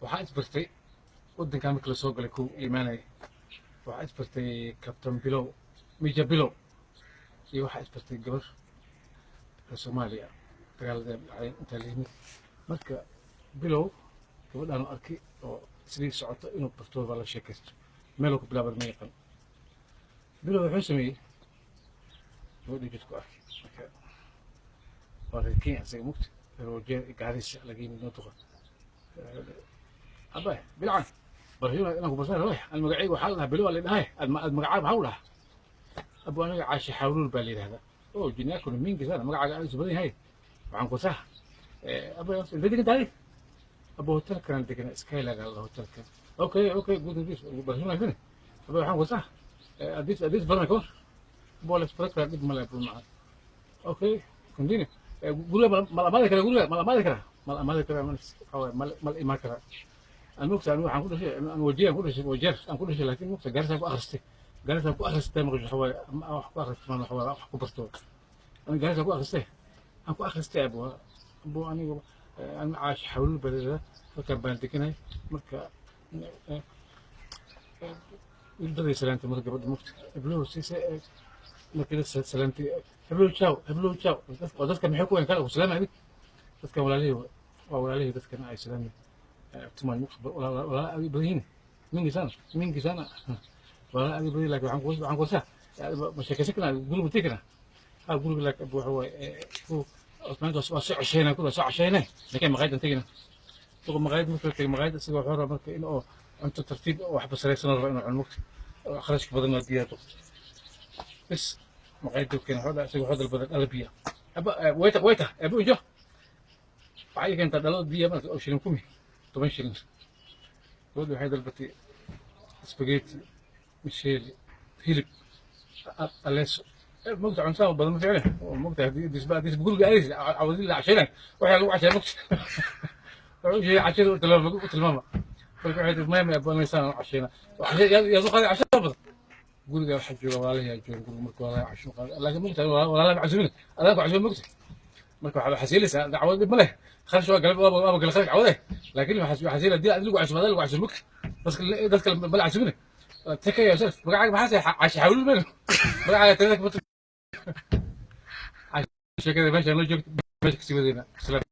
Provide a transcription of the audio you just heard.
Waxaa isbartay waddankan markii lasoo galay, kow imaanaya, waxaa isbartay Captain Bilow, Major Bilow, iyo waxaa isbartay gabar reer Soomaaliya. Dagaalada dhacday intaa la yimid, marka Bilow gabadhaan arkay oo sidii socoto inuu barto baa la sheekaysto, meeluu ku bilaabad ma yaqaan. Bilow wuxuu sameeyey, gabadhii jidku arkay. Marka waa reer Kenya isaga, mugta reer Wajeer, Gaarisa laga yimid, noo duqa abay bilcan barhiima inaan ku bartaan rabay. Aan magacayga waxaa la dhahaa Bilow, la dhahay aad magacaaba maxaa u dhahaa? Abu, aniga Caashi Xawluul baa la yidhahdaa. Oo jina yako ni mingi sana, magacaaga aad isu badan yahay. Waxaan ku sax abu, intee degan tahay? Abu, hotelkan degan, Skylark la hotelkan. Okay, good news, barhiima wanaagsan. Abu, waxaan ku sax adiis badan ka war. Abu, la isbaran karaa, dhib male, abu macaan. Okay, continue. Guriga ma la amaadi karaa? Guriga ma la amaadi karaa? Ma la amaadi karaa? Ma la imaan karaa? Aan mugta anigu waxaan ku dhashay, aan Wajeer aan ku dhashay, Wajeer aan ku dhashay, laakiin mugta Gaarisaan ku akhristay, Gaarisaan ku akhristay. Maqasho waxa waaye wax ku akhristay, ma waxa waaye wax ku barto. Aniga Gaarisaan ku akhristay, aan ku akhristay. Abu, aniga aan Caash Xawlul badeeda halkan baan deganay. Marka daday salaantay, marka gabadha mugta heblow siisay, markii dad salaantay, heblow ciao, heblow ciao. Oo dadka maxay ku weyn kala ku salaamay? Adig dadkan walaalihii waa walaalihii, dadkan ay salaamay tumaan mugta walaala adig badan yihiin, mingi sana, mingi sana, walaala adig badan. Laakiin waxaan kusaa ma sheekaysan karnaa? Guriga ma tegi karnaa? Ha, guriga. Laakiin waxa waaye ku maanta waa soo cesheynaa, ku waa soo cesheynay, laakiin maqaayadan tegina. Duqa maqaayad marka la tegay, maqaayad isaga wuxuu rabaa marka in oo cunto tartiib oo waxba saraysan raba inuu cuno, mugta kharashka badan waa diyaar. Duq bas maqaayadda keena, wuxuu dhahay isaga wuxuu dalbaday dhalo biya. Aba wayta, wayta, abu ijo, waxay ii keentaa dhalo biya marka oo shilin 10, 10 shilin. Gabadha waxay dalbatay spaghetti, misheli, hilib, aleeso. Mogta cuntada badan ma ficne. Mogta haddii disba guriga aadaysa cawadii la cashaynay, waxaa lagu cashay, mogta wuxuu sheegay cashada u tilmaama, u tilmaama. Marka waxay tii maya, maya, banaysaan aan cashayna. Yaa soo qaaday cashada badan? Guriga waxaa jooga walaalahi yaa jooga guriga. Marka walaalahi casho qaaday, laakiin mogta walaalaha ma casumin, adaa ku casumin mogta. Marka waxaa xasiilaysaa dacwad, dhib ma leh, kharash waa galay, waaba galay kharash cawade, laakiin waxaa xasiila haddii adigu casumo, adaa lagu casumo mogta, dadka ma la casumin. Take care yourself. Magacaaga maxaa tahay? Caashi Xawlul meel magacaaga tirada sheekada meesha noo joogto, meesha kasii wadayna. Salaam.